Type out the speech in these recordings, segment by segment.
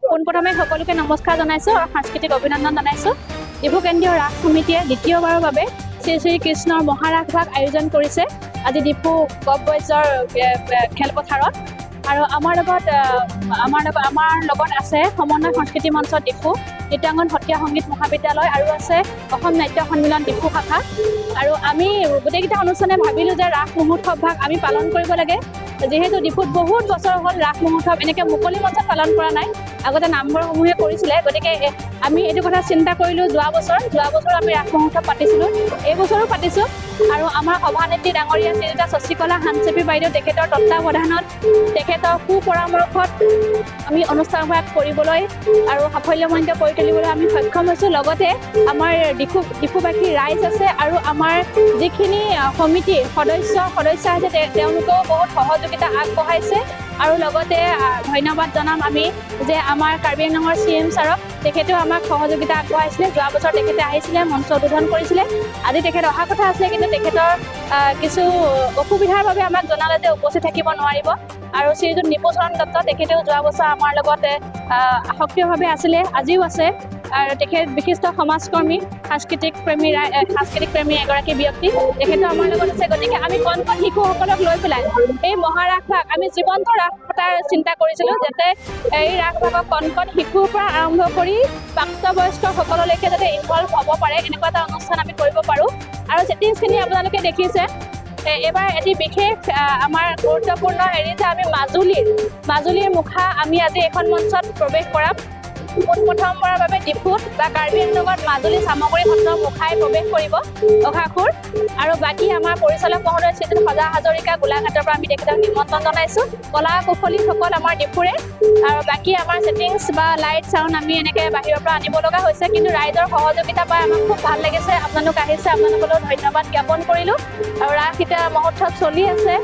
পোনপ্ৰথমে সকলোকে নমস্কাৰ জনাইছোঁ আৰু সাংস্কৃতিক অভিনন্দন জনাইছোঁ। ডিফু কেন্দ্ৰীয় ৰাস সমিতিয়ে দ্বিতীয়বাৰৰ বাবে শ্ৰী শ্ৰী কৃষ্ণৰ মহাৰাস ভাগ আয়োজন কৰিছে আজি ডিফু গভ বইজৰ খেলপথাৰত। আৰু আমাৰ লগত আছে সমন্বয় সংস্কৃতি মঞ্চ ডিফু, নৃত্যাংগন সত্ৰীয়া সংগীত মহাবিদ্যালয় আৰু আছে অসম নাট্য সন্মিলন ডিফু শাখা। আৰু আমি গোটেইকেইটা অনুষ্ঠানে ভাবিলোঁ যে ৰাস মহোৎসৱ ভাগ আমি পালন কৰিব লাগে, যিহেতু ডিফুত বহুত বছৰ হ'ল ৰাস মহোৎসৱ এনেকৈ মুকলি মঞ্চত পালন কৰা নাই, আগতে নামঘৰসমূহে কৰিছিলে। গতিকে আমি এইটো কথা চিন্তা কৰিলোঁ। যোৱা বছৰ আমি ৰাস মহোৎসৱ পাতিছিলোঁ, এই বছৰো পাতিছোঁ। আৰু আমাৰ সভানেত্ৰী ডাঙৰীয়া শ্ৰীযুতা শশীকলা হানচেপি বাইদেউ, তেখেতৰ তত্বাৱধানত, তেখেতৰ সুপৰামৰ্শত আমি অনুষ্ঠানভাগ কৰিবলৈ আৰু সাফল্যমণ্ডিত কৰি তুলিবলৈ আমি সক্ষম হৈছোঁ। লগতে আমাৰ ডিফুবাসী ৰাইজ আছে আৰু আমাৰ যিখিনি সমিতিৰ সদস্য সদস্যা আছে, তেওঁলোকেও বহুত সহযোগিতা আগবঢ়াইছে। আৰু লগতে ধন্যবাদ জনাম আমি যে আমাৰ কাৰ্বি আংলঙৰ চি এম ছাৰক, তেখেতেও আমাক সহযোগিতা আগবঢ়াইছিলে। যোৱা বছৰ তেখেতে আহিছিলে, মঞ্চ উদ্বোধন কৰিছিলে। আজি তেখেত অহা কথা আছিলে, কিন্তু তেখেতৰ কিছু অসুবিধাৰ বাবে আমাক জনালে যে উপস্থিত থাকিব নোৱাৰিব। আৰু শ্ৰীযুত নিপুচৰণ দত্ত, তেখেতেও যোৱা বছৰ আমাৰ লগতে সক্ৰিয়ভাৱে আছিলে, আজিও আছে। আৰু তেখেত বিশিষ্ট সমাজকৰ্মী, সাংস্কৃতিক প্ৰেমী এগৰাকী ব্যক্তি, তেখেতো আমাৰ লগত আছে। গতিকে আমি কণ কণ শিশুসকলক লৈ পেলাই এই মহাৰাস ভাগ আমি জীৱন্ত ৰাস পতাৰ চিন্তা কৰিছিলোঁ, যাতে এই ৰাস ভাগক কণ কণ শিশুৰ পৰা আৰম্ভ কৰি প্ৰাপ্তবয়স্কসকললৈকে যাতে ইনভলভ হ'ব পাৰে, এনেকুৱা এটা অনুষ্ঠান আমি কৰিব পাৰোঁ। আৰু ছেটিংছখিনি আপোনালোকে দেখিছে। এইবাৰ এটি বিশেষ আমাৰ গুৰুত্বপূৰ্ণ হেৰি যে আমি মাজুলীৰ মুখা আমি আজি এখন মঞ্চত প্ৰৱেশ কৰাম। পোনপ্ৰথমবাৰৰ বাবে ডিফুত বা কাৰ্বি আংলঙত মাজুলী চামগুৰি সত্ৰৰ মুখাই প্ৰৱেশ কৰিব অঘাসুৰ। আৰু বাকী আমাৰ পৰিচালক মহোদয় শ্ৰীযুত সজা হাজৰিকা, গোলাঘাটৰ পৰা আমি তেখেতক নিমন্ত্ৰণ জনাইছোঁ। কলা কুশলীসকল আমাৰ ডিফুৰে। আৰু বাকী আমাৰ ছেটিংছ বা লাইট চাউণ্ড আমি এনেকৈ বাহিৰৰ পৰা আনিব লগা হৈছে, কিন্তু ৰাইজৰ সহযোগিতা পাই আমাক খুব ভাল লাগিছে। আপোনালোক আহিছে, আপোনালোকলৈও ধন্যবাদ জ্ঞাপন কৰিলোঁ। আৰু ৰাস এতিয়া মহোৎসৱ চলি আছে।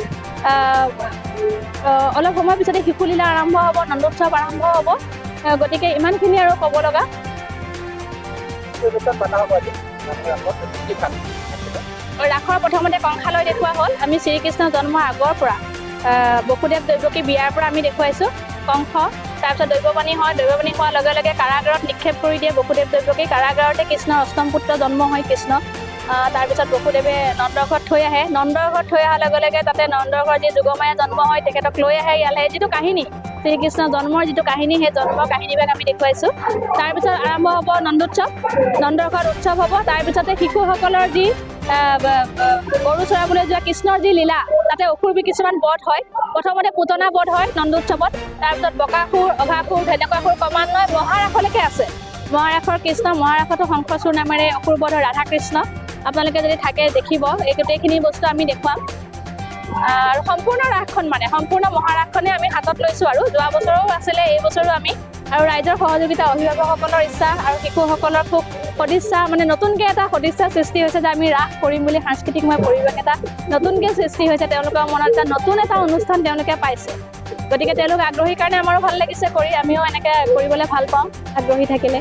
আহ, আহ, অলপ সময় পিছতে শিশুলীলা আৰম্ভ হ'ব, নন্দোৎসৱ আৰম্ভ হ'ব। গতিকে ইমানখিনি আৰু ক'ব লগা। অনুষ্ঠান পাতা হ'ব আজি ৰাসত, কি ভাগ থাকিব? ৰাসৰ প্ৰথমতে কংসালয় দেখুওৱা হ'ল। আমি শ্ৰীকৃষ্ণ জন্মৰ আগৰ পৰা বসুদেৱ দৈৱকী বিয়াৰ পৰা আমি দেখুৱাইছোঁ কংস। তাৰপিছত দৈৱবাণী হয়। দৈৱবাণী হোৱাৰ লগে লগে কাৰাগাৰত নিক্ষেপ কৰি দিয়ে বসুদেৱ দৈৱকী। কাৰাগাৰতে কৃষ্ণৰ অষ্টম পুত্ৰ জন্ম হয় কৃষ্ণ। তাৰপিছত বসুদেৱে নন্দৰ ঘৰত থৈ আহে। নন্দৰ ঘৰত থৈ অহাৰ লগে লগে তাতে নন্দৰ ঘৰত যি যোগমায়া জন্ম হয়, তেখেতক লৈ আহে ইয়ালৈ। যিটো কাহিনী, শ্ৰীকৃষ্ণ জন্মৰ যিটো কাহিনী, সেই জন্মৰ কাহিনীভাগ আমি দেখুৱাইছোঁ। তাৰপিছত আৰম্ভ হ'ব নন্দোৎসৱ, নন্দৰ ঘৰত উৎসৱ হ'ব। তাৰপিছতে শিশুসকলৰ যি গৰু চৰাবলৈ যোৱা কৃষ্ণৰ যি লীলা, তাতে অসুৰ কিছুমান বধ হয়। প্ৰথমতে পুতনা বধ হয় নন্দোৎসৱত, তাৰপিছত বকাসুৰ, অঘাসুৰ, ধেনেকুৱাসুৰ ক্ৰমান্বয়ে মহাৰাসলৈকে আছে। মহাৰাসৰ কৃষ্ণ, মহাৰাসতো শংখচূড় নামেৰে অসুৰ বধ হয় ৰাধা কৃষ্ণ। আপোনালোকে যদি থাকে দেখিব, এই গোটেইখিনি বস্তু আমি দেখুৱাম। আৰু সম্পূৰ্ণ ৰাসখন, মানে সম্পূৰ্ণ মহাৰাসখনে আমি হাতত লৈছোঁ। আৰু যোৱা বছৰো আছিলে, এই বছৰো আমি আৰু ৰাইজৰ সহযোগিতা, অভিভাৱকসকলৰ ইচ্ছা আৰু শিশুসকলৰ খুব সদিচ্ছা, মানে নতুনকৈ এটা সদিচ্ছা সৃষ্টি হৈছে যে আমি ৰাস কৰিম বুলি। সাংস্কৃতিকময় পৰিৱেশ এটা নতুনকৈ সৃষ্টি হৈছে তেওঁলোকৰ মনত, এটা নতুন এটা অনুষ্ঠান তেওঁলোকে পাইছে। গতিকে তেওঁলোক আগ্ৰহী কাৰণে আমাৰো ভাল লাগিছে কৰি। আমিও এনেকৈ কৰিবলৈ ভাল পাওঁ আগ্ৰহী থাকিলে।